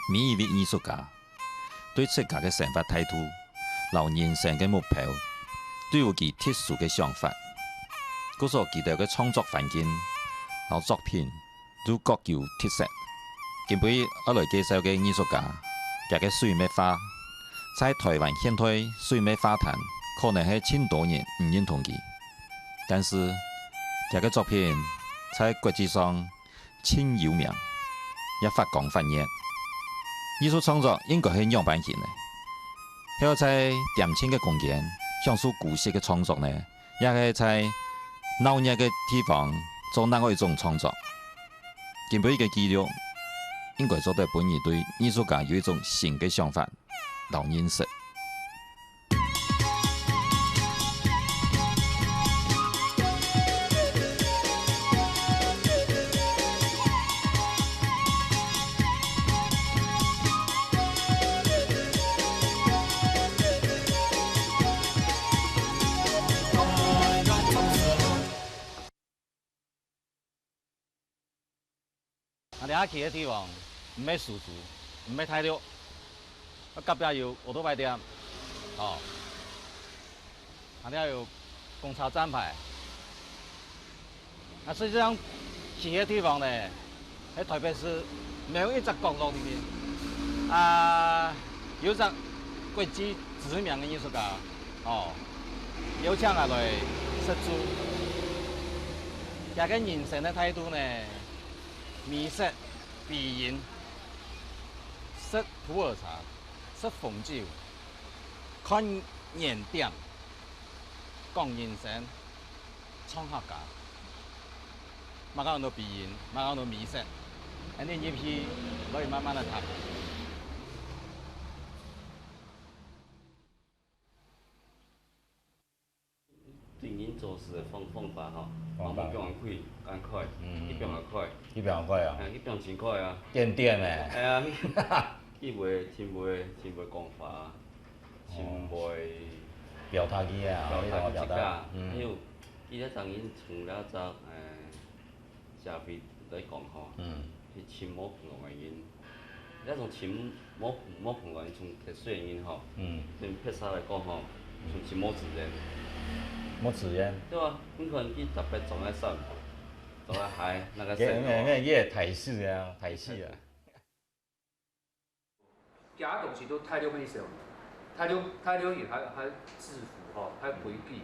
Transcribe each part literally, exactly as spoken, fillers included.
每一位藝術家對自家个生活態度摎人生个目標，都有佢特殊个想法。故所佢兜个創作環境摎作品都各有特色。今晡日愛來介紹个藝術家，佢个水墨畫，在臺灣現代水墨畫壇可能係盡多人毋認同佢，但是佢个作品在國際上盡有名，也發光發熱。藝術創作應該係仰般形呢？係愛在恬靜个空間享受孤寂个創作呢，也係在鬧熱个地方做另外一種創作？今晡日个記錄應該做得分你對藝術家有一種新个想法摎認識。 啊，這下企个地方，毋係蘇州，毋係大陸，啊，隔壁有奧多拜店，哦，啊，這有公車站牌。啊，實際上，企个地方呢， 在臺北市某一隻角落裡面，啊，有一隻國際知名个藝術家，哦，邀請𠊎來食住。佢个人生个態度呢，美食、鼻音、食普洱茶、食紅酒、看原點、講人生、 唱客家，嘛講到鼻音，嘛講到美食，恁呢入去，可以慢慢來談。對人做事个方，方法吼，方法。往目標開，恁快，嗯，嗯，一邊也快。一邊也快啊。哎，一邊真快啊。點點欸。哎呀，佢會，真會，真會講話。 真會表達佢啊，表達佢自家。嗯。因為佢這種人從這隻，呃，社會來講吼，嗯。係真無平常个人。這種真無，無平常，從特殊个人吼，嗯。從特色來講吼，從真無自然。無自然。對啊，你看佢特別總愛散步，總愛行該个山路。該，該，該，該大勢啊，大勢啊。 其他東西都大陸沒有，大陸，大陸有佢，佢制服吼，佢規矩，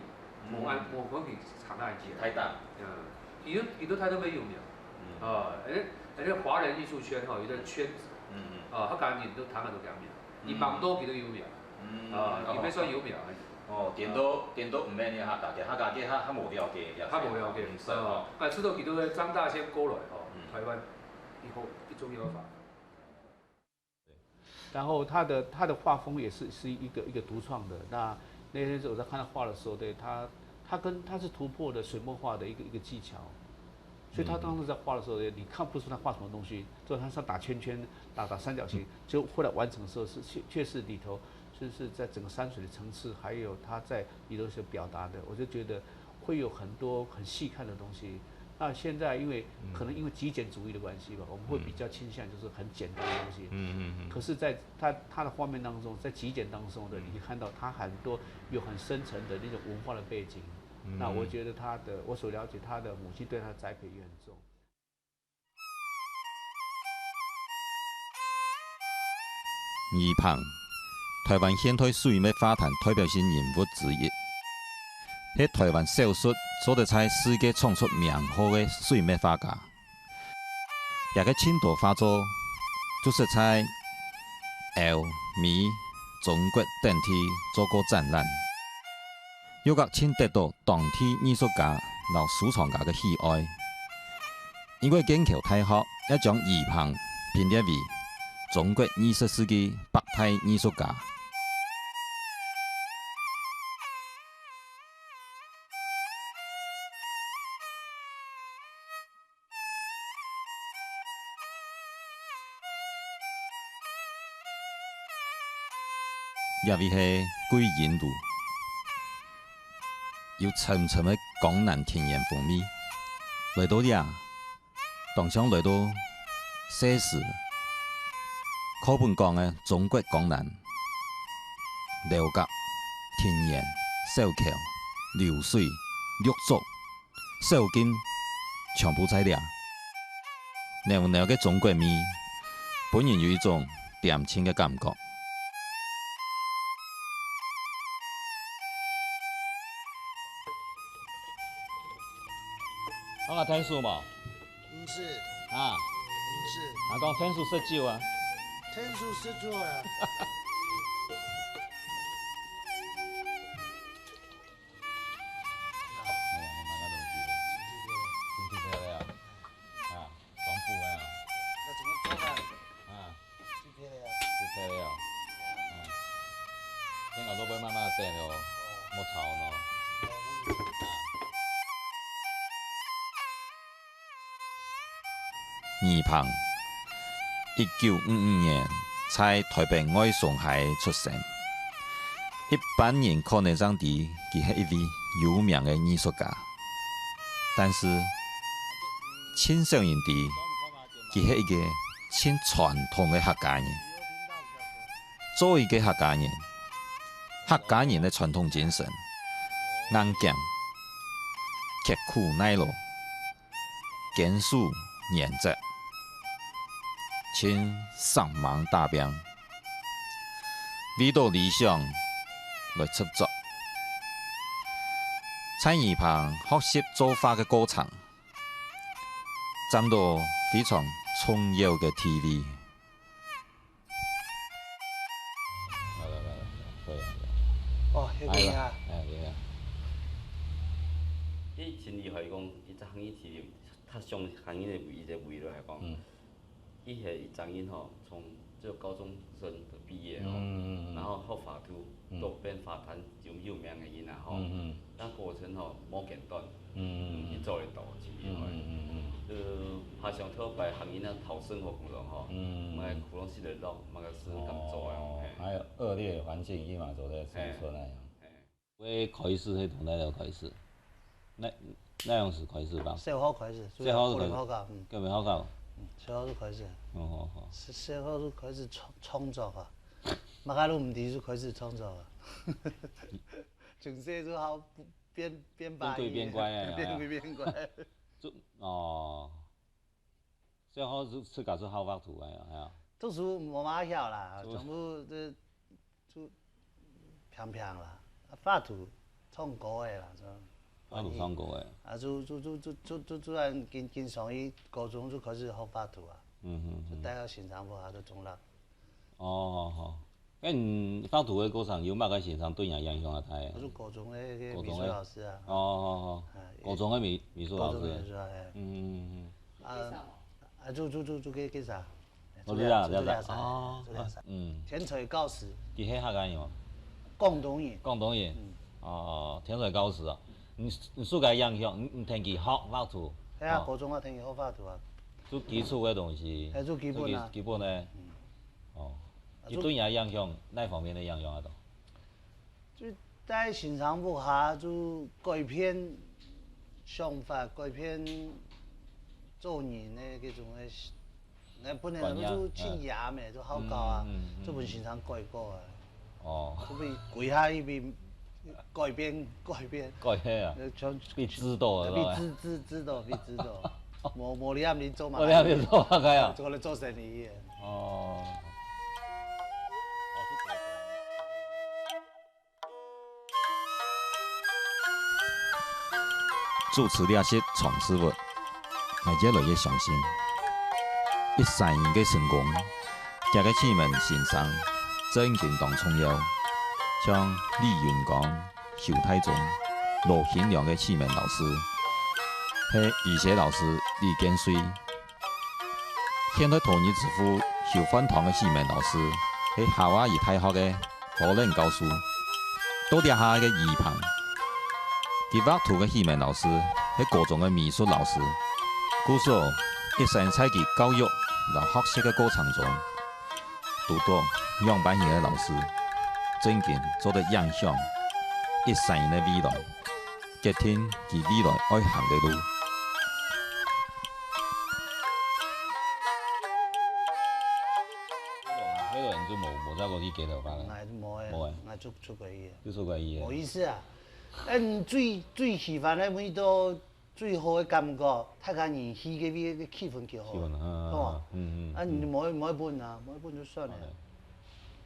嗯。無恁，無可能比長大一截。太大。嗯，佢都，佢都大陸沒有名。嗯。啊，而且，而且華人藝術圈吼，有一個圈子，嗯，嗯。啊，佢講人都，大家都講名，嗯。佢蠻多佢都有名。嗯，啊，哦。佢毋算有名而已。哦，顛倒，顛倒毋免你客家个，客家个較，較無了解，了解。較無了解。毋識哦。啊，直到佢都張大千過來吼，嗯。臺灣以後，一中要法。 然後他的，他的畫風也是，是一個，一個獨創的。那，那天我在看他畫的時候，對，他，他跟，他是突破的水墨畫的一個，一個技巧。所以他當時在畫的時候，你看不出他畫什麼東西，就他是打圈圈，打，打三角形，就後來完成的時候是確，確實裡頭就是在整個山水的層次，還有他在裡頭所表達的，我就覺得 會有很多很細看的東西。那現在因為，嗯。可能因為極簡主義的關係吧，我們會比較傾向就是很簡單的東西。嗯，嗯，嗯。可是在他，他的畫面當中，在極簡當中的，嗯。你看到他很多有很深層的那種文化的背景。嗯。那我覺得他的，我所了解他的母親對他的栽培也很重。 倪萍，臺灣現代水墨畫壇代表性人物之一，係臺灣少數做得在世界創出名號个水墨畫家。佢个盡多畫作就設在歐、美、中國等地做過展覽，又較盡得到 當地藝術家摎收藏家个喜愛。英國劍橋大學也將倪萍評列為中國二十世紀百大藝術家。 這位係桂英路，有深深个江南田園風味。來到這，當像來到細時課本講个中國江南，樓閣、庭園、小橋、流水、綠竹、小徑，全部在這。濃濃个中國味，分人有一種恬靜个感覺。 講个天數無？毋係。啊？毋係。啊，講天數食酒啊？天數食酒啊？哎呀，你買个東西，真真个呀。啊，廣府个啊。那怎麼做飯？啊。 就撇了呀。就撇了哦。嗯。恁樣都會慢慢等哦，莫吵哦。啊。倪萍，一九五五年在台北外松溪出生。一般人可能正知佢係一位有名个藝術家，但是盡少人知， 佢係一個盡傳統个客家人。做一個客家人，客家人个傳統精神，硬頸、刻苦耐勞、堅守原則，盡煞猛打拚，為著理想來執著。在倪萍學習做畫个過程， 佔到非常重要个地位。來，來，來，來，可以了。哦，可以啊。哎，可以啊。佢盡厲害講，佢在行業裡，他上行業个位，一個位落來講，嗯。 佢係一隻人吼，從這個高中生的畢業吼，嗯，嗯，嗯。然後學畫圖，嗯。都變畫壇有，有名个人啊吼。嗯，嗯。那過程吼，無簡單，嗯，嗯，嗯。佢做得到，真厲害。嗯，嗯，嗯，嗯。就爬上頭擺行業那討生活苦惱吼，嗯。麼个苦惱死得落，麼个事敢做啊，哦，嘿。還有惡劣環境，佢嘛做得生存啊。嘿。嘿。 會開始係從哪位開始？哪，哪樣時開始吧？小學開始，小學開始。國民學校，嗯。國民學校。嗯，小學就開始。哦，好，好。小，小學就開始創，創作啊。麼个都毋知就開始創作啊。從細就好變，變白。變鬼變怪啊，變鬼變怪。就，哦。 所以好自，自家就好畫圖个，係啊。讀書無麼曉啦，是。全部就，就平平啦。啊，畫圖、唱歌个啦，就。畫圖、唱歌个。啊，就，就，就，就，就，就，就自然經，經常於高中就開始學畫圖啊。嗯哼哼。就帶到新昌復興就中了。哦，好，好。 該你畫圖个過程有麼个先生對你影響啊大个？我係高中个，个美術老師啊。高中个。哦，哦，哦。哎，高中个美，美術老師。高中美術啊，哎。嗯，嗯，嗯，嗯。啊，啊，就，就，就，就該，該啥？哦，就這樣，就這樣，就這樣。哦，就這樣。嗯。天才教師。佢係客家人無？廣東人。廣東人。嗯。哦，天才教師啊。你，你受佢影響，你，你跈佢學畫圖。係啊，哦。高中啊，跈佢學畫圖啊。就基礎个東西。哎，就基本啊。就基，基本个。嗯。 哦，啊，佢對你个影響，哪方面个影響啊？就在新昌復興就改變想法，改變做人个這種个，那本來就盡野咩，就好搞啊，嗯，嗯，嗯。就分新昌改過啊。哦。就分歸下一邊改變，改變。改變啊。呃，全，被指導了，被指，是吧？指，指導，被指導。無，無你恁樣做嘛。無你恁樣做，大概啊。做，做生意个。 哦。主持這隻藏書屋，𠊎越來越相信，一儕人个成功，厥个啟蒙先生正經當重要。像李雲光、 邱大中、羅興良个啟蒙老師，係醫學老師李建瑞。現代托尼之父邱煥堂个啟蒙老師，係夏威夷大學个Holland教授。到這下个倪萍，佢畫圖个啟蒙老師係高中个美術老師。故所，一生在佢教育摎學習个過程中， 堵著仰般形个老師，正經做得影響一儕人个未來，決定佢未來愛行个路。該个人就無無再過去街頭吧？𠊎無誒，無誒，𠊎出出過去誒。就出過去誒。無意思啊！誒，你最最喜歡个味道，最好个感覺，大家人去个位个氣氛幾好，氣氛啊，係無？嗯嗯，啊，你無無一本啊，無一本就算了。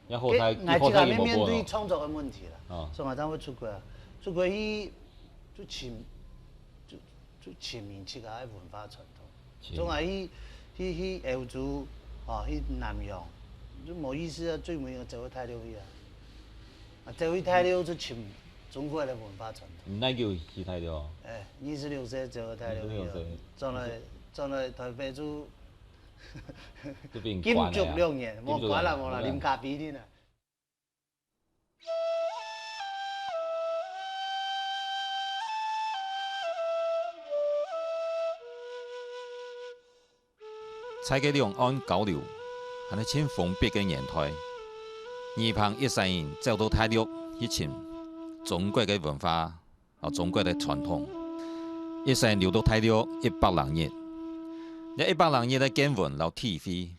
也好在，𠊎自家面面對創作个問題啦，所以𠊎正會出國啊，出國去就尋就就尋覓自家个文化傳統。 總係去去去歐洲，吼，去南洋，就無意思啊！最尾走去大陸去啊，啊，走去大陸就尋中國个文化傳統。你哪久去大陸？誒，二十六歲走去大陸去啊，轉來轉來台北就就被人關了啊，禁足六年，無關啦無啦，啉咖啡呢啦。 在該兩岸交流還係盡封閉个年代，倪鵬一儕人走到大陸去尋中國个文化，摎中國个傳統，一儕留到大陸一百零日。這一百零日个見聞摎體會，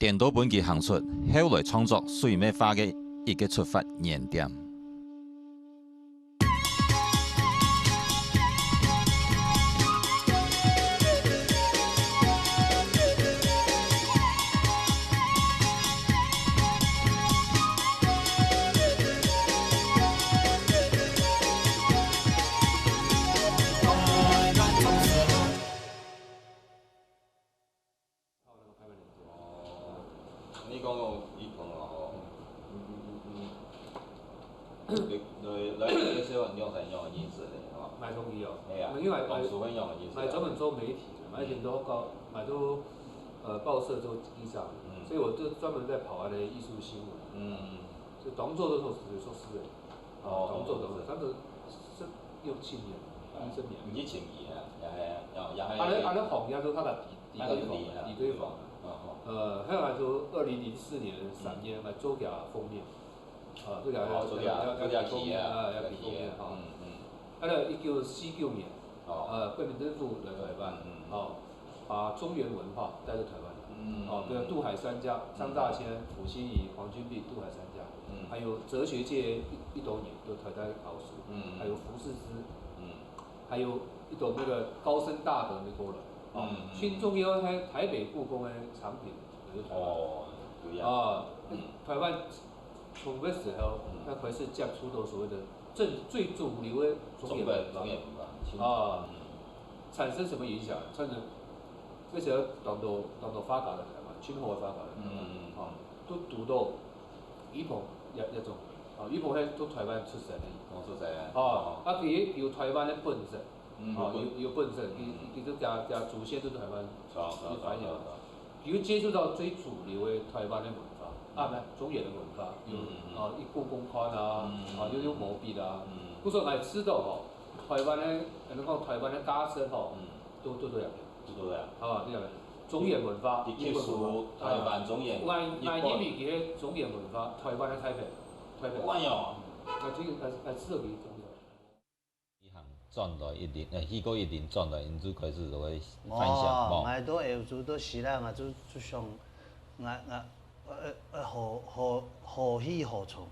顛倒分佢行出後來創作水墨畫个一個出發原點。你講講，你講啊吼。來來來，這些兩儕兩儕認識个吼。𠊎同佢哦，係啊，因為𠊎當初个兩儕認識啊。𠊎專門做媒體的嘛，以前都搞，𠊎都呃報社做記者，所以我就專門在跑他的藝術新聞。嗯，就當做都做做事的，哦，當做都是，但是是六七年，一七年。你去尋佢啊，也係也也係。啊，那啊那行業都他的 李對鳳，李對鳳。呃，後來就二零零四年三月嘛，做佢封面，啊，做佢，哦，做佢，做佢封面，啊，要封面哈。嗯嗯。啊，那一九四九年，呃，國民政府來台灣，哦，把中原文化帶到台灣來，哦，比如渡海三家，張大千、傅心怡、黃君璧渡海三家，還有哲學界一一兜人都台大教授，還有胡適之，嗯。 還有一種那個高僧大德的過來，哦，嗯，嗯。最重要還台北故宮的藏品，也是台灣。哦，對呀。啊，嗯。台灣從那時候，嗯。他開始接觸到所謂的正，最主流的中原文化。中國中原文化，清楚。啊，嗯。產生什麼影響？產生那時候當多，當多畫家來台灣，清朝的畫家來台灣，嗯。啊，都讀到 余鵬也，也做，哦，余鵬係在台灣出生个。哦，出生个。哦，啊，佢有台灣个本身，嗯，哦，有，有本身，佢，嗯。佢就佢，佢祖先就台灣，哦，哦，有繁衍。哦，哦，哦。佢有接觸到最主流个台灣个文化，啊，嗯。毋係，中原个文化，有，嗯，嗯，嗯。哦，有故宮看啊，嗯，嗯，哦，有，有毛筆啊。嗯。故所𠊎知道吼，台灣个，人講台灣个價值吼，嗯。都，都，都有。 知道了。哦，對啊，中原文化，日本文化。佢吸收台灣中原，𠊎，𠊎認為佢係中原文化，台灣个台北，台北。哎喲。啊，這個，啊，啊，這個比較重要。一行轉來一輪，呃，去過一輪轉來，你就開始就會反省，哦，無？𠊎到歐洲到希臘，𠊎就，就想，𠊎，𠊎，呃，呃，何，何，何去何從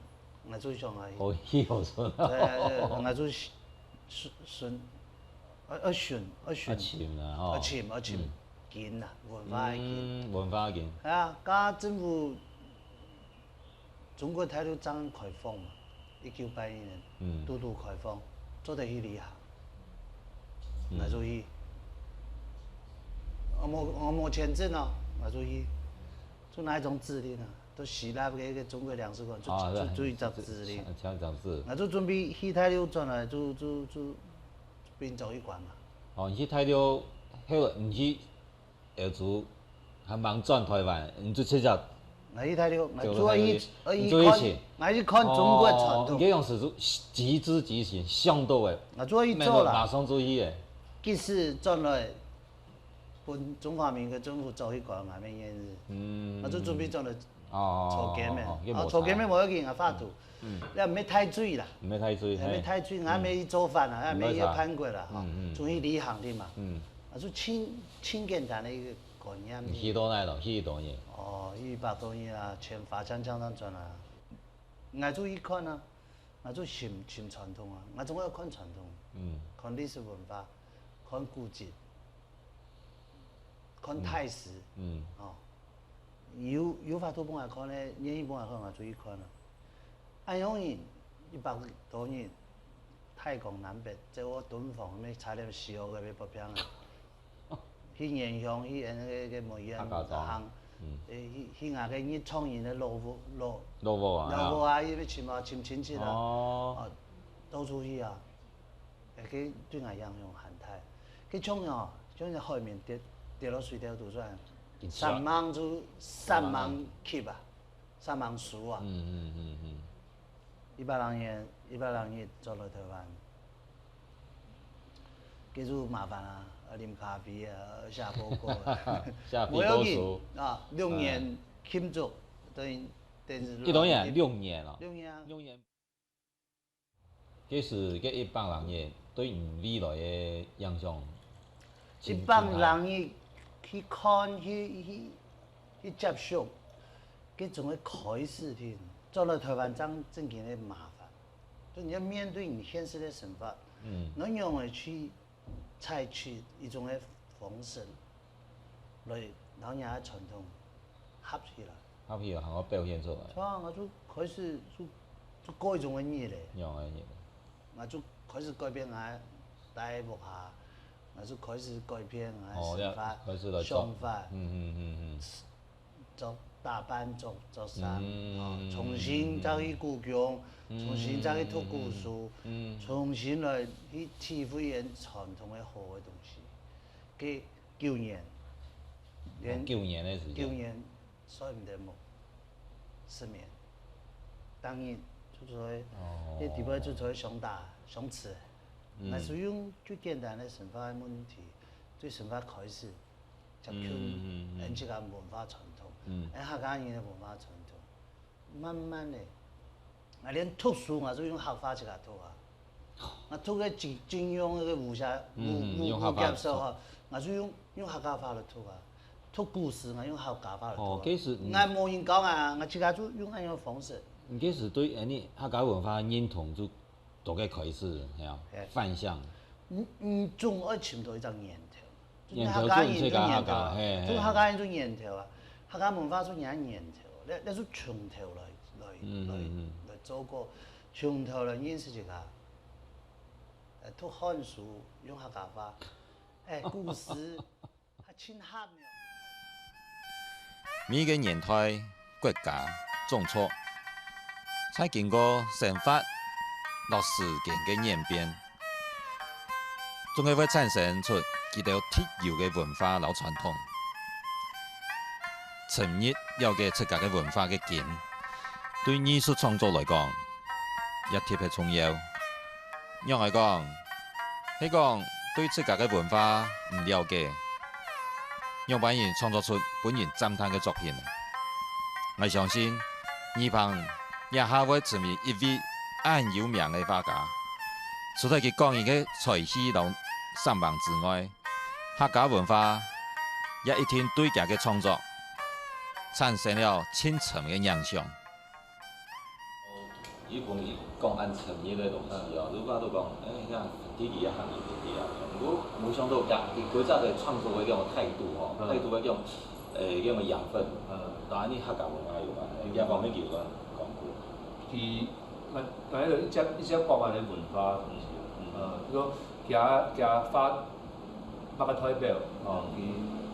？𠊎就想啊，何去何從？對啊，對啊，𠊎就尋，尋， 愛，愛尋，愛尋。愛尋啊，吼。愛尋，愛尋，嗯。根啊，文化个根。嗯，文化个根。係啊，該政府，中國大陸正開放嘛，一九八一年，嗯。堵堵開放，做得去旅行。嗯。𠊎就去。𠊎無，𠊎無簽證哦，𠊎就去。 就拿一張指令啊，到希臘个一個中國領事館，就，啊，就，就一張指令。簽，簽一張字。𠊎就準備去大陸轉來，就，就，就，就分走去關嘛。哦，你去大陸，後來你去歐洲，還吂轉台灣，你就直接。𠊎去大陸，𠊎就愛去，愛去看，你就去。𠊎去看中國傳統。哦，你這樣是即知即行，想到个。𠊎就愛去做啦。馬上就去个。即使轉來 分中華民國政府抓去關，𠊎乜願意。嗯。啊，就準備轉來坐監个。哦，哦，哦，哦，啊，坐監个無要緊，𠊎畫圖。嗯。也毋係大罪啦。毋係大罪，也毋係大罪，嘿。𠊎乜去做飯啊，也毋係去叛國啦，嗯。吼。嗯，嗯。就去旅行个嘛。嗯。啊，就盡，盡簡單个一個觀念。你去到哪咯？去幾多日？哦，一百多日啊，全華僑鄉正轉來啊。𠊎就去看啊，𠊎就尋尋傳統啊，𠊎總愛看傳統，嗯，看歷史文化，看古蹟，看大師，嗯，哦，有有法度分𠊎看个，願意分𠊎看，𠊎就去看啊。恁樣人一百多日，大江南北，這我敦煌，乜差點死哦，該邊發病啊。去原鄉，去𠊎个个梅縣行，嗯，去去𠊎个日常人个老屋老老屋啊，老屋啊，去尋啊尋親戚啊，哦，到處去啊，該對𠊎影響很大。該像哦，像海綿跌跌落水底肚出來，三萬就三萬級啊，三萬樹啊，嗯嗯嗯嗯，一百零年，一百零年轉來台灣。 該就麻煩啊，愛啉咖啡啊，愛寫報告啊。寫備忘書。無要緊啊，六年慶祝，等於等於幾多年？六年哦。六年啊。六年。該時該一百零年對你未來个影響，一百零年去看，去去去接觸，該總个開始定，轉來台灣正正經个麻煩，就你要面對你現實个生活，嗯，你仰般去 採取一種个方式來摎若个傳統合起來。合起來，還愛表現出來。對啊，𠊎就開始就就過一種个日咧。仰般个日咧？𠊎就開始改變𠊎戴屋下，𠊎就開始改變𠊎个想法、哦，開始來做。想法。嗯嗯嗯嗯。 著打扮、著著衫，嗯，哦，重新再去故宮，嗯，重新再去讀古書，嗯，重新來去體會𠊎傳統个好个東西。該九年，連哦，九年个時間。九年睡毋得目，失眠，逐日就在，哦，該地方就在想打想食。嗯，那是用最簡單个生活个問題，對生活開始。 接近，嗯，嗯，嗯，嗯，𠊎自家文化傳統，嗯，𠊎客家人个文化傳統。慢慢个，𠊎連讀書，𠊎就用客話自家讀啊。𠊎讀个金金庸个武俠，武，嗯，嗯，武，用客話武俠書吼，讀。𠊎就用，用客家話來讀啊。讀古詩，𠊎用客家話來讀啊。哦，該時，嗯。𠊎無人教𠊎啊，𠊎自家就用恁樣个方式。你該時對，哎，你客家文化認同就 大概開始，係啊，嘿。反向。你，你總愛尋到一隻源頭。源頭就係自家客家，嘿，嘿。就客家人就源頭啊，客家文化就人源頭，該，該就從頭來，來，嗯，來，嗯，嗯。來做過，從頭來認識自家。呃，讀漢書，用客家話，哎，古詩， 還真合呢。每個年代、國家、種族，在經過生活摎時間个演變，總係會產生出佢兜特有个文化摎傳統。尋覓了解自家个文化个根，對藝術創作來講，也特別重要。 仰般講？係講對自家个文化毋了解，仰般人創作出分人讚嘆个作品呢？𠊎相信，倪萍這下會成為一位恁有名个畫家。除忒佢個人个才氣摎聲望之外，客家文化也一定對佢个創作產生了盡深个影響。 一般人講恁深入个東西哦，嗯。就話都講，哎，遐第一个行業第一啊。毋過，無想到佢，佢這隻个創作个這種態度哦，嗯。態度个這種，誒，這種養分，嗯。當然你客家文化有關，嗯。這方面佢有講過。佢，那，那一個一隻，一隻國家个文化个東西，嗯。呃，就講佢，佢發 麼个代表？哦，佢，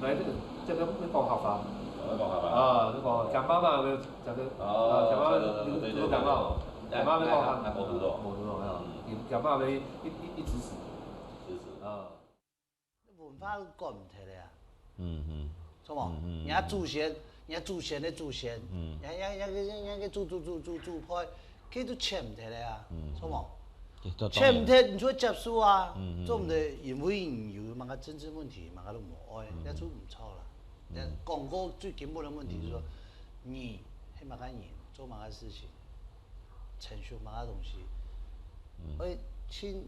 來，這個，這個會講客話。會講客話。啊，你講，佢媽媽个，這個，哦，啊，佢媽媽，對，對，對，你，你講到，對，對。佢媽媽會講客，哎，哎，哎，無讀到。無讀到，啊。嗯。佢，佢媽媽一，一，一直是。是，是。啊。文化都改毋忒了啊。嗯，嗯。 著無？嗯，嗯，人家祖先，人家祖先个祖先，嗯。人家，人家，人家，人家祖，祖，祖，祖，祖輩，佢都遷毋忒了啊，嗯，著無？對，這當然。遷毋忒，你就會接受啊，嗯，嗯，做毋得，嗯。因為你有麼个政治問題，麼个都無愛，嗯。該就毋著啦。嗯。該講過最根本个問題就係講，嗯。你係麼个人，做麼个事情，承受麼个東西，嗯。愛盡，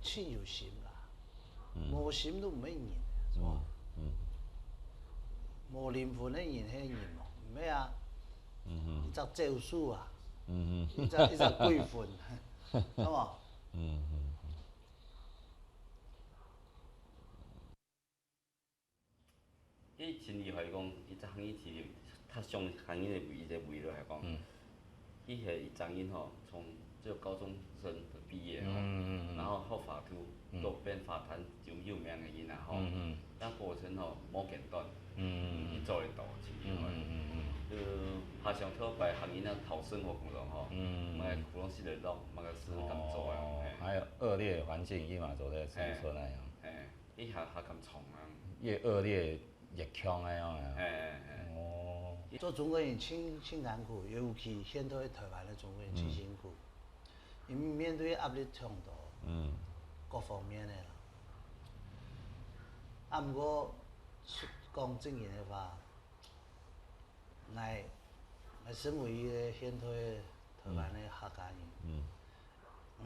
盡有心啦。 嗯。無心都毋會贏，著無？嗯，嗯。無靈魂个人係人無？毋係啊，嗯哼，一隻走獸啊，嗯哼，一隻一隻鬼魂，係無？嗯哼。佢真厲害講，一隻行業其實，佢想行業个位，一個位落來講，嗯。佢係一隻人吼，從只有高中生畢業吼，嗯嗯嗯。然後學畫圖，嗯。到變畫壇最有名个人啊吼，嗯嗯。該過程吼，無簡單，嗯嗯嗯。佢做得到，真厲害。嗯嗯嗯嗯。就爬上頭擺行業啊，討生活苦惱吼，嗯嗯嗯。麼个苦惱事來落，麼个事敢做啊，哦，嘿。還有惡劣環境，佢嘛做得生存那樣。嘿。 你還，還敢創啊？越惡劣越強个樣啊。嘿，嘿，嘿。哦。做中國人真，真艱苦，尤其現在台灣个中國人真辛苦，嗯。因為面對壓力當多，嗯。各方面个啦。啊，毋過，講正經个話， 𠊎，𠊎身為一個現代个台灣个客家人，嗯。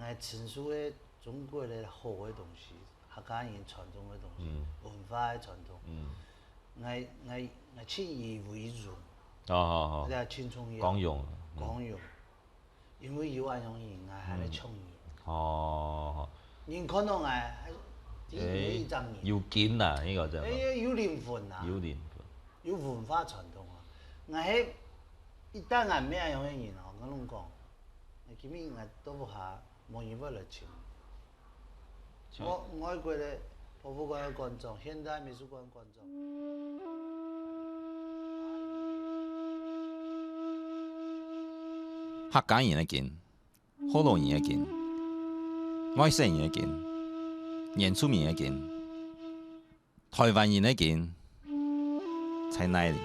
𠊎承受个中國个好个東西，客家人傳統个東西，嗯。文化个傳統，嗯。𠊎，𠊎，𠊎盡以為榮，哦，好，好。這盡重要。光榮，嗯。光榮。 因為有恁樣人，𠊎還來唱佢。嗯。哦。人看到𠊎，還，第一，有一張人。有根啊，那個叫什麼？哎，有靈魂啊。有靈魂。有文化傳統啊。𠊎係，一旦𠊎毋係恁樣个人哦，𠊎攏講，今日𠊎到屋下，無人會來尋。 外，外國个博物館个館長，現代美術館館長。客家人个根，福佬人个根，外省人个根，原住民个根，台灣人个根， 在哪裡？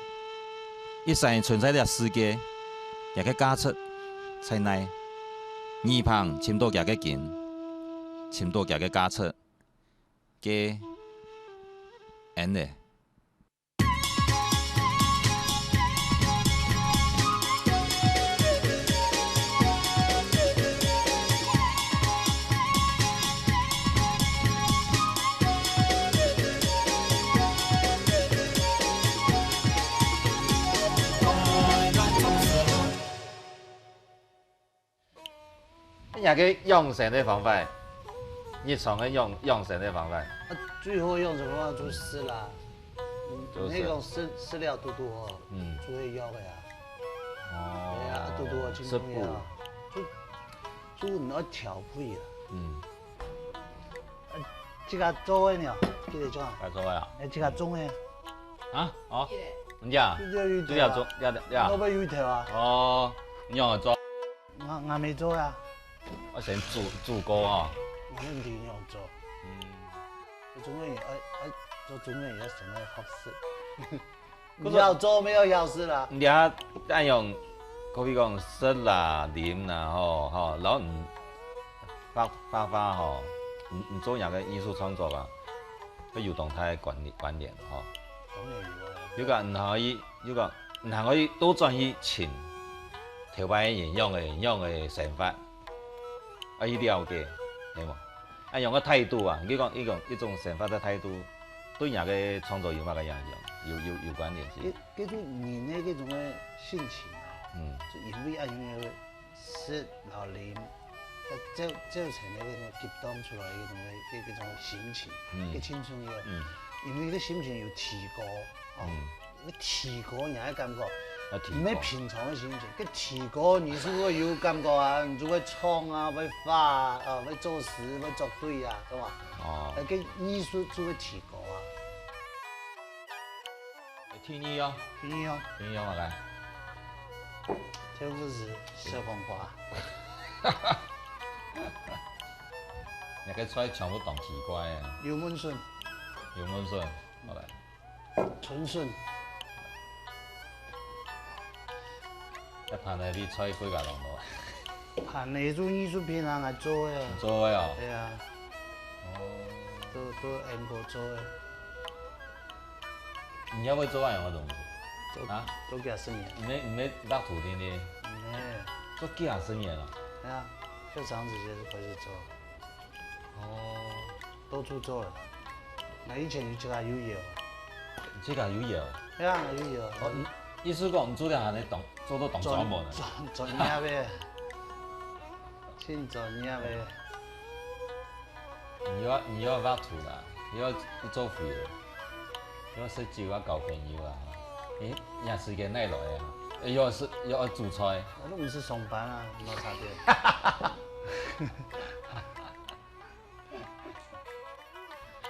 一生存在這世界，佢个價值在哪？耳旁尋到佢个根，尋到佢个價值，該，恁呢。 你个養生个方法，日常个養，養生个方法。啊，最好養生个方法就食啦。嗯，就食。你講食，食了堵堵好，嗯。就會藥个啊。哦。對啊，堵堵好盡重要啊。食補。就，就你愛調配啊。嗯。啊，自家做个呢，記得做啊。自家做个啊。哎，自家種个。啊？哦，你啊？就，就，就，就，就，就。老闆有一條啊。哦，你仰般做？ 𠊎，𠊎無做啊。𠊎先煮，煮過啊。𠊎毋知仰做。嗯。做中國人，愛，愛做中國人，愛先愛學食。可是你要做，無要學食啦。你這下恁樣，可以講食啦、啉啦，吼，吼，然後你畫，畫畫吼，你，你做若个藝術創作啊，會有當大个關聯，關聯吼。當然有啊。有个你可以，有个 你還可以倒轉去尋頭擺个人仰个，仰个生活，愛去了解，係無？恁樣个態度啊，你講一種，一種生活个態度，對你个創作有麼个影響？有，有，有關聯性。該，該種人个該種个心情啊，嗯。就因為恁樣个食摎啉，造，造成个該種激盪出來个該種个，該，該種心情，嗯。該盡重要。嗯。因為該心情有提高，哦。嗯。 你提高你个感覺，啊，提高。毋係平常个心情，該提高你就會有感覺啊，你就會唱啊，會畫啊，啊，會作詩，會作對啊，對吧？哦。啊，該藝術就會提高啊。第二哦。第二哦。第二哦，來。這個是小黃瓜。你个菜全部當奇怪个。油燜筍。油燜筍，好來。 春筍。該盤仔比菜貴較多。盤仔就藝術品啊，來做个啊。做个哦。對啊。哦。都，都英國做个。你也會做恁樣个東西？做，啊？做幾十年。你，你落土地呢？嗯。做幾十年了？對啊，就這樣子就開始做。 哦。到處做了。𠊎以前有自家有窯，自家有搖。係啊，有搖。哦，你意思講你做得恁樣當，做到當專門啊？專專專業个，真專業个。你又愛你又愛畫圖啦，又愛做會，又愛食酒啊，交朋友啊，你你時間哪來啊？又愛食又愛煮菜。我都毋使上班啊，無差別。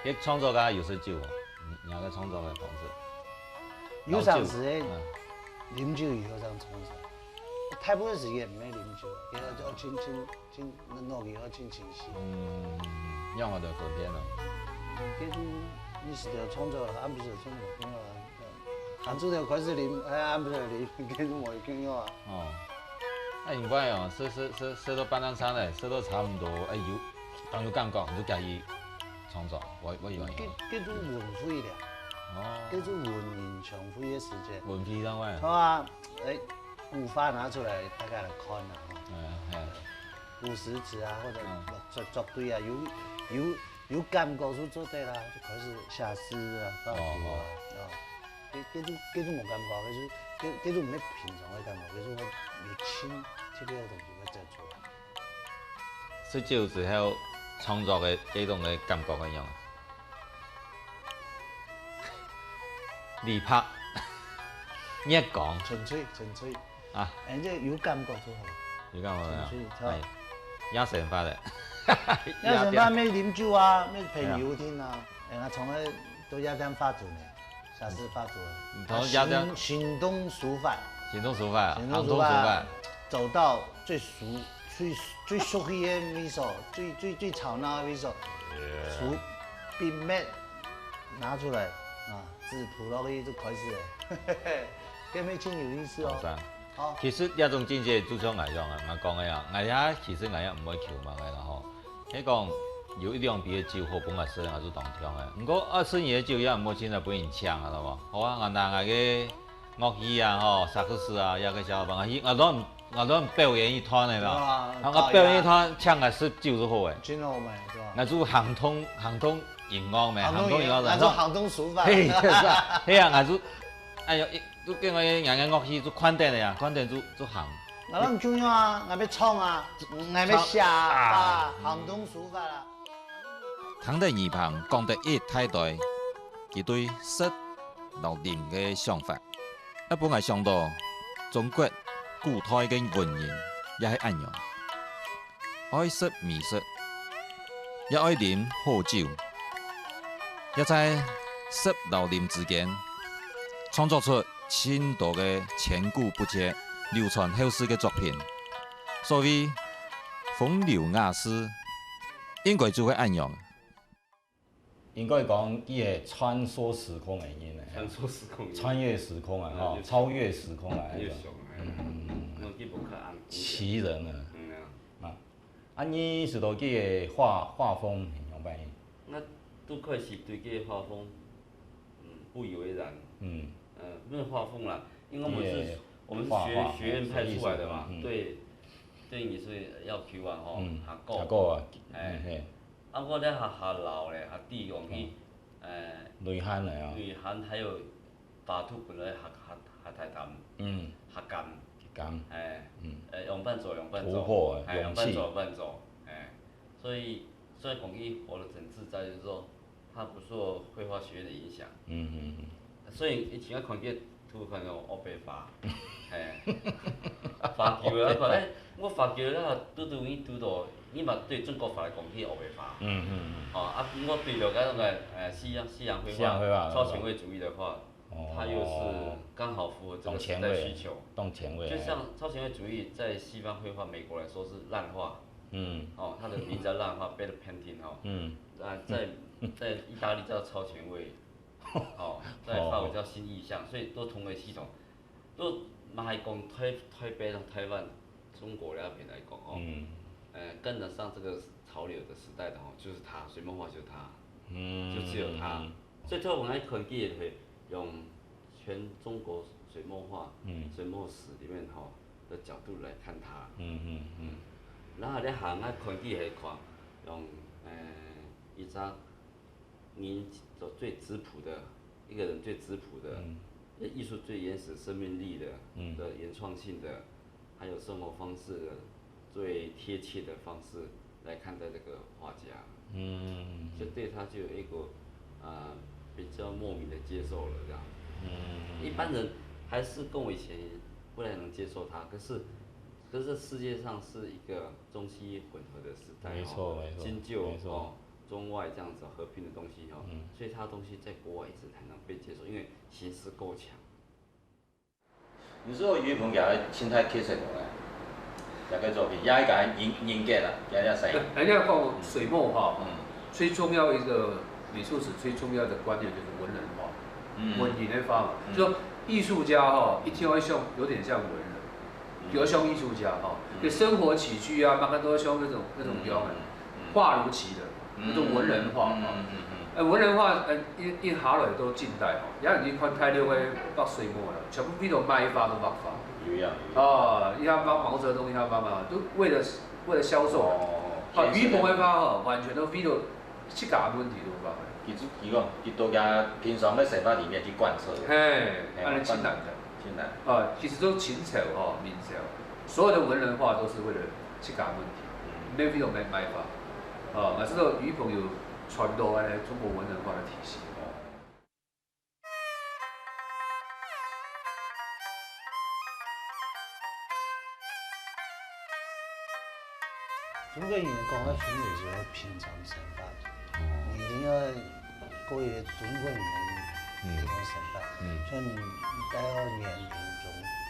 个創作个有食酒哦，你你个創作个方式。有當時个，嗯。啉酒以後正創作，大部分時間毋係啉酒，因為就盡盡盡腦筋要盡清醒。嗯，讓我的分辨了。結果你是要創作，俺毋係創作，聽啊，俺做得開始啉，哎，俺毋係啉，結果無一定要啊。哦，那你怪哦，食食食食到半頓餐咧，食到差毋多，哎有，當有感覺，你就加以創作，我我有影。這這種運費了，哦，這種運營消費个時間。運費當然。好啊，哎，古畫拿出來，大家來看啊，哈。嗯，係。古詩詞啊，或者嗯作作對啊，有有有感覺就做得啦，就開始寫詩啊，畫圖啊，哦。這這種這種無感覺，這種這這種毋係平常个感覺，這種會有親切个東西會走出來。 食酒之後創作个這種个感覺係仰啊？李白、月光。純粹純粹。啊。哎，這有感覺就好。有感覺啊。純粹，哎，野生發的。野生發乜啉酒啊，乜朋友聽啊，哎，𠊎從來都夜店發酒呢。 下次發作。你同人家這樣行行動書法，行動書法，行動書法，行動書法，走到最熟、最最熟悉个位所，最最最吵鬧个位所，書筆墨拿出來啊，紙鋪落去就開始了，這乜真有意思哦。好。其實這種境界就像𠊎講啊，𠊎講个啊，𠊎也其實𠊎也毋會求麼个啦吼。 係講有一兩杯个酒好分𠊎食，𠊎就當暢个。毋過二十年个酒也毋好凊彩分人搶啊，知無？好啊，𠊎拿𠊎个樂器啊，吼，薩克斯啊，也个小伙伴，𠊎去，𠊎亂，𠊎亂表演一段个啦。啊，𠊎表演一段，請𠊎食酒就好个。真好嘛，對吧？𠊎就行動，行動音樂咩，行動音樂，行動音樂，𠊎就行動書法。嘿，係啊，係啊，𠊎就，哎喲，一 就跟𠊎个樂器就看等个啊，看等就就行。𠊎攏共樣啊，𠊎愛唱啊，𠊎愛寫啊，行動書法啊。聽得耳旁講得一大堆，佢對食摎啉个想法，也分𠊎想到中國古代个文人也係恁樣。 愛食美食，也愛啉好酒，也在食摎啉之間，創作出盡多个千古不絕、流傳後世个作品。所謂風流雅士，應該就係恁樣。 應該講，佢係穿梭時空个人呢。穿梭時空个人。穿越時空啊，吼，嗯，就超越時空啊，越雄啊，嗯，嗯，嗯。奇人啊。嗯啊。啊，啊，你知道佢个畫畫風係仰般个？𠊎都開始對佢个畫風，嗯，不以為然。嗯。呃，不是畫風啦，因為我們是，佢个我們是學畫畫，學院派出來的嘛，什麼意思？嗯。對，對藝術要求啊，吼，嗯，較高。較高啊，哎。嗯，嘿。 啊，𠊎咧學校老咧，學弟講去，嗯。呃，內涵來啊。內涵還有畫圖本來學，學，學大膽，嗯。學感。感。哎，嗯。呃，用伴奏，用伴奏。突破啊，哎，用伴奏，勇氣。用伴奏，哎。所以，所以講佢活得很自在，就是說，他不受繪畫學院的影響。嗯，嗯，嗯。 所以以前我看見圖看到烏白畫，嘿，畫球啊，看，哎，我畫球啊，拄拄你拄到，你嘛對中國畫來講去烏白畫。嗯，嗯，嗯。哦，啊，我對了解那個，呃，西洋，西洋繪畫，西洋繪畫，超前衛主義的話，哦。它又是剛好符合這個時代需求。當前衛，當前衛。就像超前衛主義在西方繪畫，美國來說是濫畫。嗯。哦，它的名字叫濫畫，bad painting 哦。嗯。啊，在，在意大利叫超前衛。 哦，在法國叫新意象，所以都同為系統，都嘛還講台，台北、台灣、中國那邊來講哦，嗯。呃，跟得上這個潮流的時代的哦，就是他，水墨畫就是他，嗯，就只有他。嗯。所以特別我們看見也可以用全中國水墨畫、嗯。水墨史裡面哈的角度來看他。嗯，嗯，嗯。然後你還愛看見還看用，呃，一張 人做最質樸的一个人最质朴的，嗯。艺术最原始生命力的，嗯。的原创性的，还有生活方式的最贴切的方式来看待这个画家。嗯。所以对他就有一个，呃，比较莫名的接受了这样。嗯。一般人还是跟我以前不太能接受他，可是，可是世界上是一个中西混合的时代哦，没错，没错，新旧没错。哦，中外这样子合并的东西哦，嗯。所以他的东西在国外一直很难被接受，因为形式够强。你说于鹏个个清代刻出来个，这个作品，也一个人人格啦，也也生。人家讲水墨画嘛，嗯。最重要一个美术史最重要的观念就是文人画，嗯。文人的画嘛，嗯。就说艺术家哈，一定要像，有点像文人。嗯。比如像艺术家哈，嗯。就生活起居啊，慢慢都要像那种，那种表演，嗯。画如其人，嗯。那种文人画哈。嗯，嗯，嗯，嗯。哎，文人画，呃，一，一下来都近代哈，也已经看大陆个画水墨了，全部为了卖画都卖画。有影，有影。啊，你看毛，毛泽东，你看嘛嘛，都为了，为了销售。哦，啊，于鹏个画哈，完全都为了自家个问题都画个。其实，其实讲，佢到佢平常个生活里面去贯彻。嘿，嘿，按呢真难个。真难。啊，其实都清朝哈，明朝，所有的文人画都是为了自家个问题，嗯。没有一种卖，卖法。啊，啊，这个于鹏有传到按呢中国文人画的体系。哦。中国人讲个中国是平常生活，哦。你一定要过一个中国人个那种生活，嗯。像你到年龄中，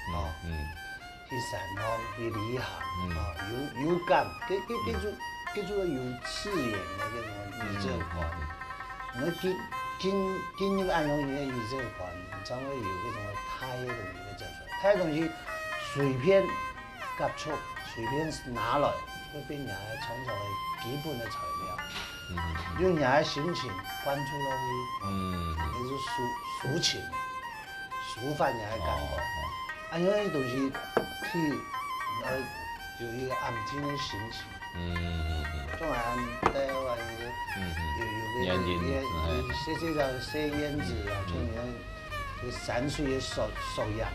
嗯，哦，嗯。去山上去旅行，嗯。啊，有，有感，这，这，这种，这种有自然个那种宇宙感。嗯，嗯，嗯。那进，进，进入安阳个宇宙感，正会有那种大个东西个走出来。大个东西随便接触，随便拿来，会变成创作个基本个材料。嗯，嗯，嗯。用你个心情灌注落去，嗯。就是抒，抒情。 抒发人个感觉。哦，哦。啊，因为东西去，呃，有一个安静个心情。嗯，嗯，嗯，嗯。当然，台湾个，嗯，嗯。有，有个，原因，有个，哎。有些，些个小燕子啊，嗯。像你看，这个山水个素，素养。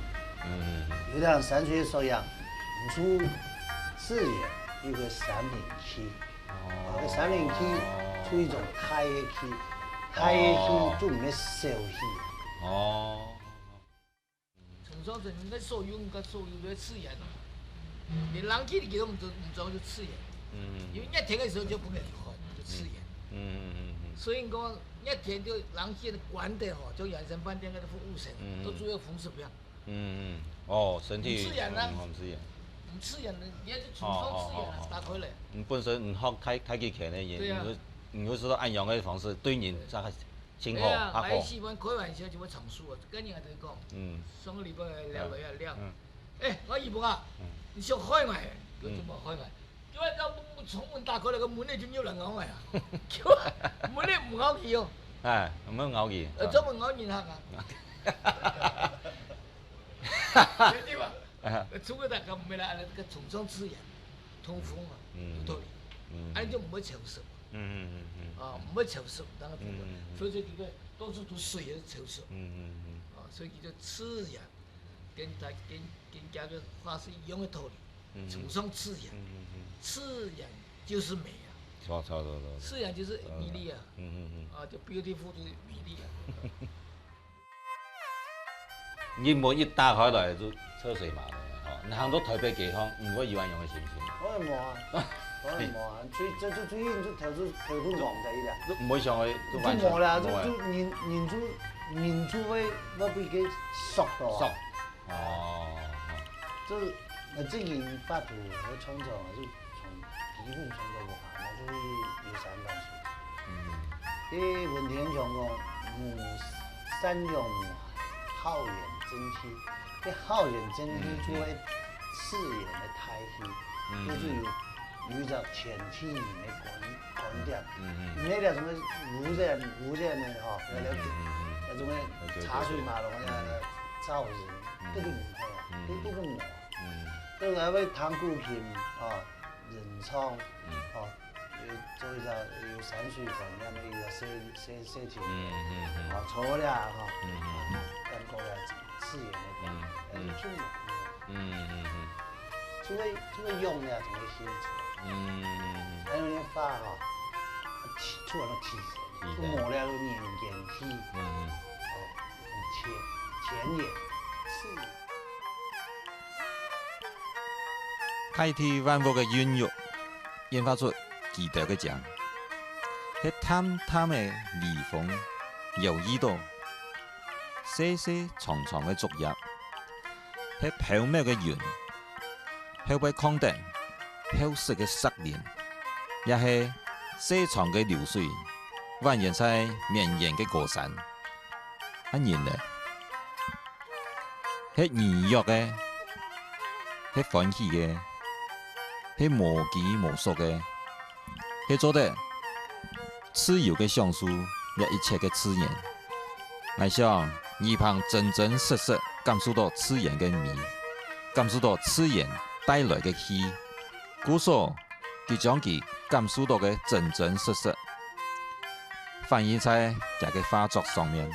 嗯，嗯，嗯。有点山水个素养，你出自然一个山林去。 哦。个山林去出一种大个气，大个气就毋会烧去。哦。从上层个所有个所有个自然，连冷气你都毋做，毋做就自然。嗯。因为热天个时候就不能流汗，就自然。嗯，嗯，嗯，嗯。所以讲，热天就冷气关得好，就阳春饭店个服务生，嗯，嗯。都住在红石边。 嗯，嗯，哦，身體，毋自然啊。嗯，毋自然。毋自然个，你也是崇尚自然啊，哦，哦，哦，哦。打開來。你本身毋學太，太極拳个人，對啊。你會，你會知道恁樣个方式對人才較，真好，對啊，較好。還喜歡開玩笑就會常輸啊，跟人家講。嗯。上個禮拜聊了呀，聊。嗯。欸，我姨婆啊，嗯。你想害我，我怎麼害我？ 叫佢到窗門打開來，个門裡就有人咬𠊎啊！叫啊，門裡毋咬佢哦。哎，毋好咬佢。呃，專門咬人客啊。對吧？啊。呃，中國大家毋會啦，恁樣个崇尚自然，通風啊，嗯。有道理。嗯。恁樣就毋會潮濕。嗯，嗯，嗯，嗯。啊，毋會潮濕，當然中國，嗯，嗯，嗯。所以說這個到處都水也是潮濕。嗯，嗯，嗯。啊，所以叫做自然。 跟大，跟，跟這個話是一樣个道理，嗯。崇尚自然，嗯，嗯，嗯。自然就是美啊。錯，錯，錯，錯，錯。自然就是美麗啊。嗯，嗯，嗯。啊，就beautiful就是美麗啊。日門一打開來就車水馬龍了，吼。你行到台北街項，你會有恁樣个心情？我會無啊，我會無啊。最，最，最，最近就頭就，頭就戇在一啦。就毋會想去，就完全就無啦，就，無啊。就人，人就，人就會，會被佢縮到啊。縮。 哦，哦。這，呃，這人畫圖和創作啊，就從基本創作無閒，就會有三番數。嗯。這文天祥講，嗯，山陽好園正氣，這好園正氣就係自然个大氣，嗯。就是有，有一隻全體人个觀，觀點。嗯，嗯。毋係該種个污染，污染个吼，嗯，嗯，嗯，嗯。該種个車水馬龍个，嗯，嗯。造成。 嗯。這個毋係啊，嗯。這，這個無啊。嗯。這個還會彈古琴，哦，吟唱，嗯。哦，做一下有山水房，那么一个小小小景点，嗯嗯嗯啊，坐了哈，嗯嗯嗯感觉了自然的感觉，嗯嗯很重要。嗯嗯嗯除了除了用了，怎么去做？嗯嗯还有那花哈，气，除了气神，气神就没了人间气。嗯嗯哦，前前也是。大地萬物个孕育，演化出奇特个景，係淡淡个微風，搖移到細細長長个竹葉，係飄渺个雲，後背囥等厚實个石林，也係細長个流水，蜿蜒在綿延个高山。啊人呢？ 係軟弱个，係歡喜个，係無拘無束个，係做得自由个享受這一切个自然。𠊎想，你朋真真實實感受到自然个美，感受到自然帶來个氣，故所佢將佢感受到个真真實實反映在佢个畫作上面。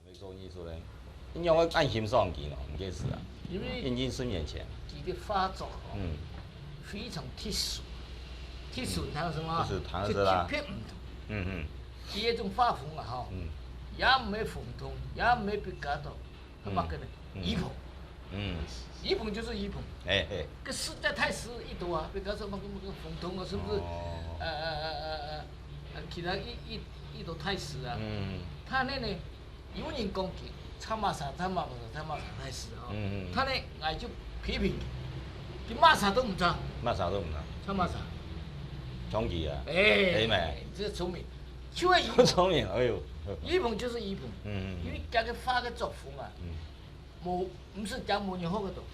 你做艺术呢，你仰会恁欣赏佢咯？你个事啊，因为眼睛是面前，佢个画作哦，嗯，非常特殊，特殊谈什么？就是谈是啦特别唔同。嗯嗯佢一种画风啊，吼，嗯也毋系冯桐，也毋系毕加索，佢乜个呢？嗯一蓬，嗯，一蓬就是一蓬。哎哎，个时代太时一多啊，毕加索乜个乜个冯桐啊，是不是？哦，呃呃呃呃呃，其他一一一多太时啊。嗯他那呢，有人讲佢，他妈啥，他妈啥，他妈啥太时啊。嗯嗯他呢，俺就批评佢，佢妈啥都唔知，那啥都唔知，他妈啥。穷极啊，哎，哎咩，这聪明，就会一蓬，聪明，哎呦，一蓬就是一蓬，嗯嗯因为佢个画个作风啊，嗯无毋是讲无人好个多，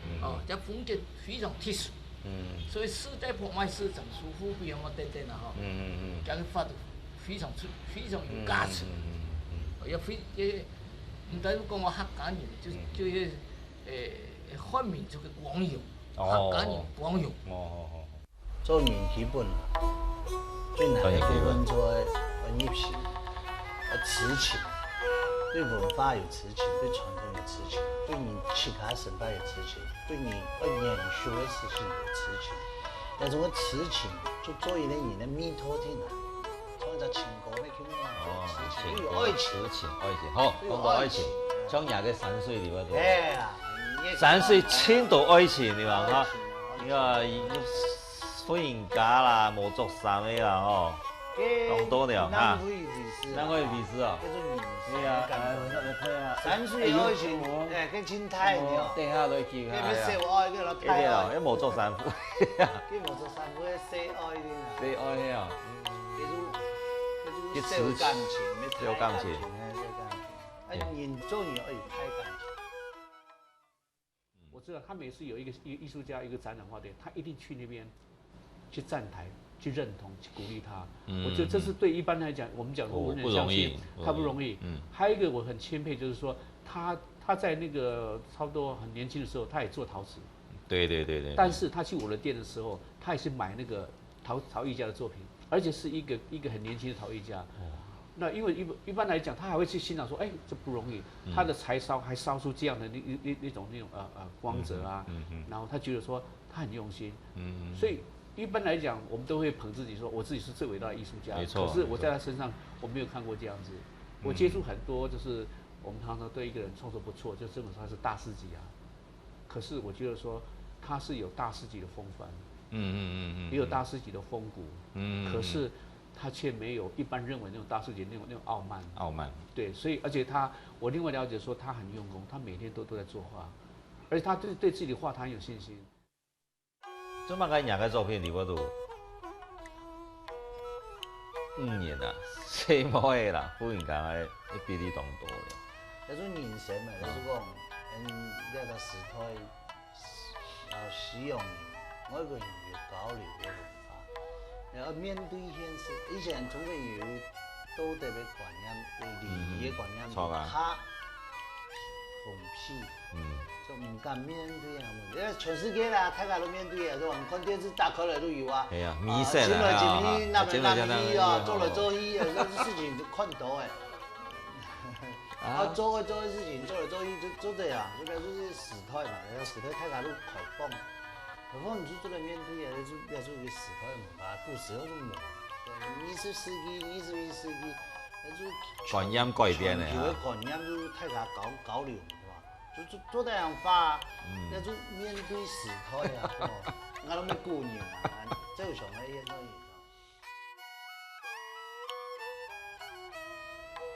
嗯哦，佢风格非常特殊，嗯所以时代拍卖市场、苏富比什么等等啊，吼，嗯嗯佢个画都非常出，非常有价值。嗯也非也，毋单是讲我客家人，就嗯就係呃汉民族个光荣，哦客家人光荣。嗯，哦哦哦，做人基本啊，最难的部分做愛入心，愛痴情，對文化有痴情，對傳統有痴情，對你自家生活有痴情，對你愛研究的事情有痴情。那種个痴情，就做一個人的味道定啊，像一隻情歌，你聽過嗎？哦，痴情，情又有愛情。痴情，愛情，好，又有講到愛情愛情，像你个山水裡面都，哎呀，你也山水盡多愛情，對吧？哈愛，情啊你看，婦人家啦，無著衫个啦，吼，講到了哈哪會意思啊？哪會意思啊？叫做意思，哎呀，感覺。哎，哎，山水愛情，哎，跟青苔一樣。等下來去你看呀。們小愛个了，哎，對了，太要無著衫褲。你無著衫褲，會細愛个啦。對，哎呀，這種，這種一小感情，小感情哎，小感情。哎，人做人愛有太感情。我知道他每次有一个艺艺术家一个展览花店，他一定去那边去站台、去认同、去鼓励他。嗯我觉得这是对一般来讲，我们讲说哦文人相信不容易，他不容易。嗯，还有一个我很钦佩，就是说他他在那个差不多很年轻的时候，他也做陶瓷，對對對對。但是他去我的店的时候，他也是买那个陶陶艺家的作品，而且是一个一个很年轻的陶艺家。那因为一一般来讲，他还会去欣赏说，哎，这不容易，他的柴烧还烧出这样的那那那那种那种呃呃光泽啊，嗯嗯然后他觉得说他很用心，嗯，所以一般来讲，我们都会捧自己说，我自己是最伟大的艺术家。没错可是我在他身上，我没有看过这样子。我接触很多，就是我们常常对一个人创作不错，就认为他是大师级啊。可是我觉得说他是有大师级的风范，嗯嗯嗯嗯，也有大师级的风骨，嗯，可是他却没有一般认为那种大师级那种那种傲慢。傲慢，对，所以而且他，我另外了解说他很用功，他每天都都在作画，而且他对对自己的画他很有信心。做麼个人个作品裡背都女人啊，細妹仔啦，婦人家个比例當多了。這種人生嘛，就是講，嗯，這个時代，啊，西洋人、外國人有交流个文化，然後面對現實，以前中國人有道德个觀念、有禮儀个觀念，嗯，著啊。較封閉。 嗯。就毋敢面對啊。因為全世界啦，大家都面對啊，就看電視打開來都有啊。係啊，啊，迷失啊，今日今日，啊，那邊那邊啊，今日今日啊，做來做去啊，這事情就看到欸。啊。啊，做个做个事情，做來做去就做這樣，這个就是時代嘛，時代大家都開放。何況你就做來面對啊，也就也就一个時代嘛，古時候就無。對，二十世紀、二十一世紀，那就觀念改變了啊。全球个觀念就是大家交交流。 對吧？就，就做得恁樣化，嗯。那就面對時代啊，對吧？𠊎都毋係古人啊，這有想到現在。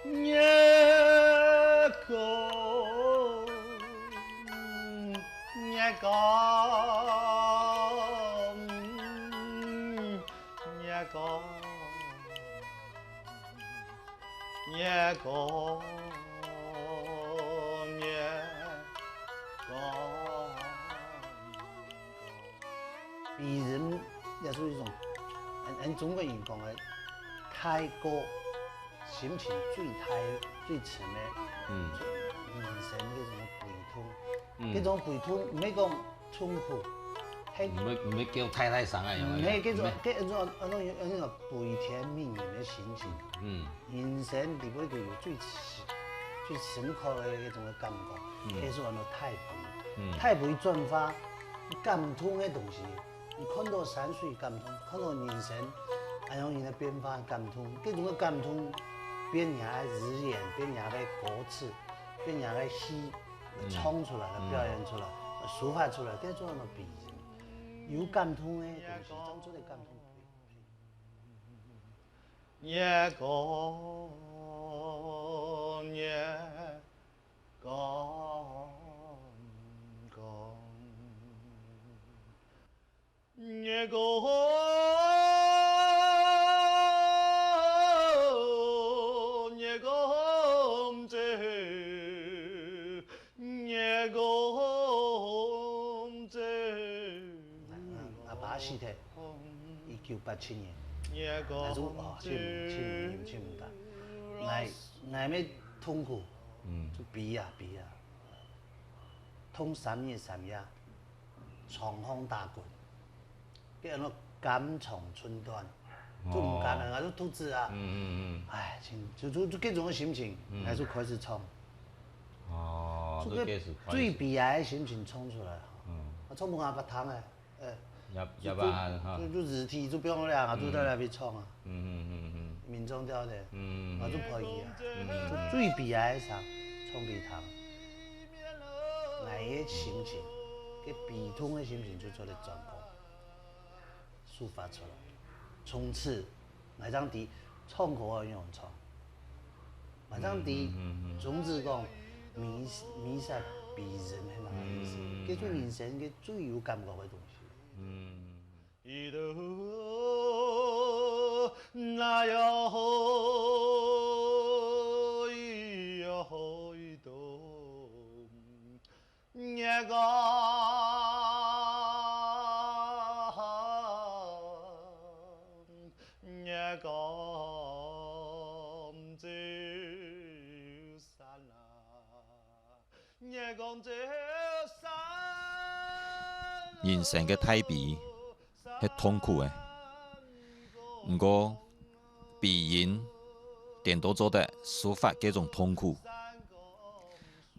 月光，月光，月光。 月光，月光。比人也是一種，俺，俺中國人講个，太過心情最大、最深个，嗯。人生个一種悲痛。嗯。這種悲痛，毋係講 痛苦，係毋會，毋會叫太大聲啊，毋係，該種，該種，該種，該種悲天憫人个心情。嗯。人生裡背就有最深，最深刻个該種个感覺，嗯。該種安到大悲。嗯。大悲轉化，感動个東西，你看到山水感動，看到人生，恁樣人个變化感動，該種个感動，變人个語言，變人个歌詞，變人个戲，嗯。唱出來，嗯。表演出來，抒發出來，該種安到悲。 有感動个東西，正做得感動別人。月光，月光光，月光，月光照。 月光照。𠊎，𠊎爸死忒，一九八七年，𠊎就，哦，尋，尋，尋，尋毋到。𠊎，𠊎乜痛苦，嗯。就悲啊，悲啊，痛三日三夜，床項打滾。 該安到肝腸寸斷，就毋敢了，哦。𠊎就肚子啊。嗯，嗯，嗯。唉，就，就，就，就這種个心情，嗯。𠊎就開始唱。哦，就該，就開始，開始。最悲哀个心情唱出來。嗯。𠊎唱分𠊎爸聽欸，欸，也，就，也毋好哈。就，就，就肢體就放了啊，嗯。就在那邊唱啊。嗯，嗯，嗯，嗯。民眾調的，嗯。𠊎就陪佢啊。嗯。就最悲哀个時候，唱分佢聽。𠊎个心情，該悲痛个心情就做得轉化。 抒發出來。從此，𠊎正知唱歌愛仰般唱。𠊎正知，嗯，嗯，嗯，嗯。總之講，迷，迷失別人係麼个意思。嗯。該就人生个最有感覺个東西。嗯。月光，月光照山啊，月光照山啊。人生个大悲係痛苦个，毋過悲音顛倒做得抒發該種痛苦。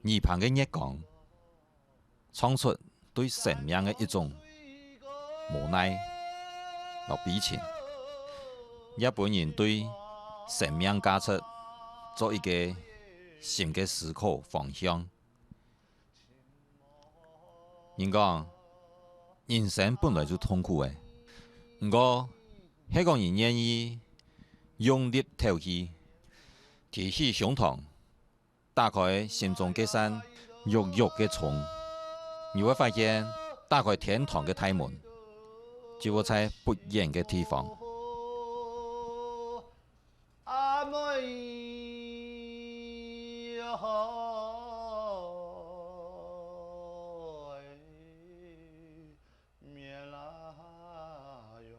耳旁个月光， 唱出對生命个一種無奈摎悲情，也分人對生命價值做一個新个思考方向。人講，人生本來就痛苦个，毋過，係講人願意用力敨氣，提起胸膛， 打開心中該扇鬱鬱个窗，你會發現打開天堂个大門，就會在不遠个地方。海面啦哟。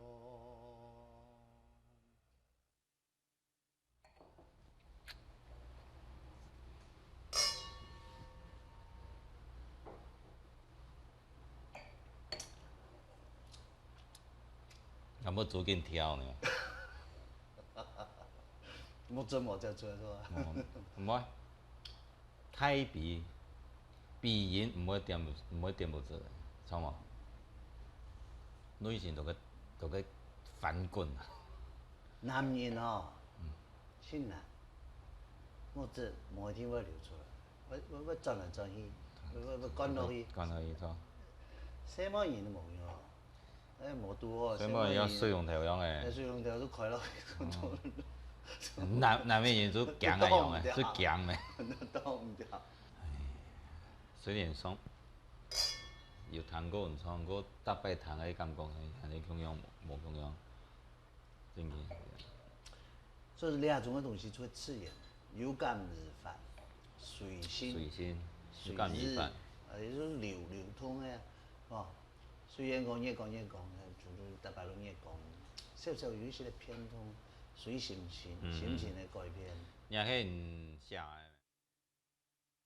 啊，要煮緊跳呢。目汁無接出來是吧？無，毋會。大髀，髀音毋會恬，毋會恬毋直，知無？內心都會，都會翻滾啊。男人哦，嗯。真難，目汁無一定會流出來，會，會，會轉來轉去，會，會，會灌落去。灌落去，著。細妹人都無用哦。 哎，無拄好，所以嘛，像水龍頭樣誒。哎，水龍頭就開落去，嗯。男，男个人就強个樣誒，就強誒。擋毋掉。雖然上有聽過，毋唱過，逐擺聽个感覺，還係共樣，無，無共樣。真个。所以這種个東西就會自然，有感而發，隨性，隨性，隨意，有感而發。呃，也就是流，流通个，哦。 雖然講越講越講，就，就逐擺都越講，少少有一些个變動，隨心情，嗯，嗯。心情个改變。你也可以寫个。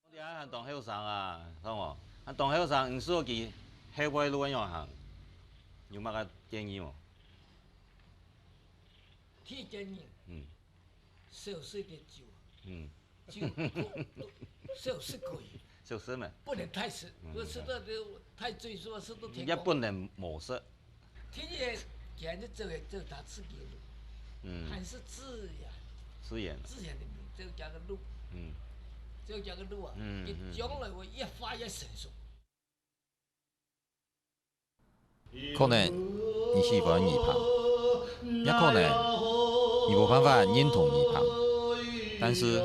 我這下還當後生啊，懂無？還當後生，毋知佢後尾路愛仰行，有麼个建議無？第一建議，嗯。少食點酒。嗯。 酒少食可以，少食嘛。不能太吃，嗯。若吃到就太醉，是吧？吃到天光。也不能猛食。天也，今日走也走大自然路，嗯。還是自然，自然。自然的路，走這个路，嗯。走這个路啊，嗯，你將來會越發越成熟。嗯。 可能你喜歡耳旁，也可能你無辦法認同耳旁，但是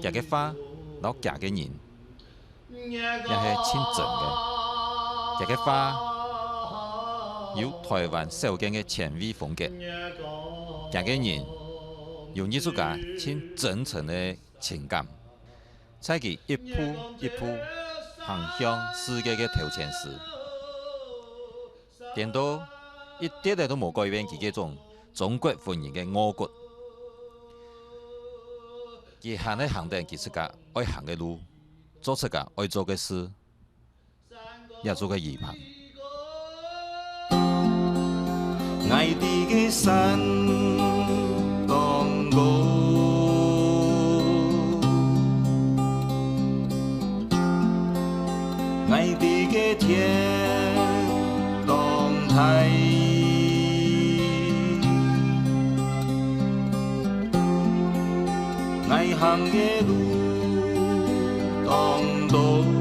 厥个話摎厥个人，也係盡真个。厥个話有臺灣少見个前衛風格，厥个人有藝術家盡真誠个情感。 在佢一步一步行向世界个頭前時，顛倒一點仔都無改變佢該種中國文人个傲骨。佢還係行等佢自家愛行个路，做自家愛做个事。 也做个耳旁。𠊎在个山當高，𠊎在个天當大，𠊎行个路當多。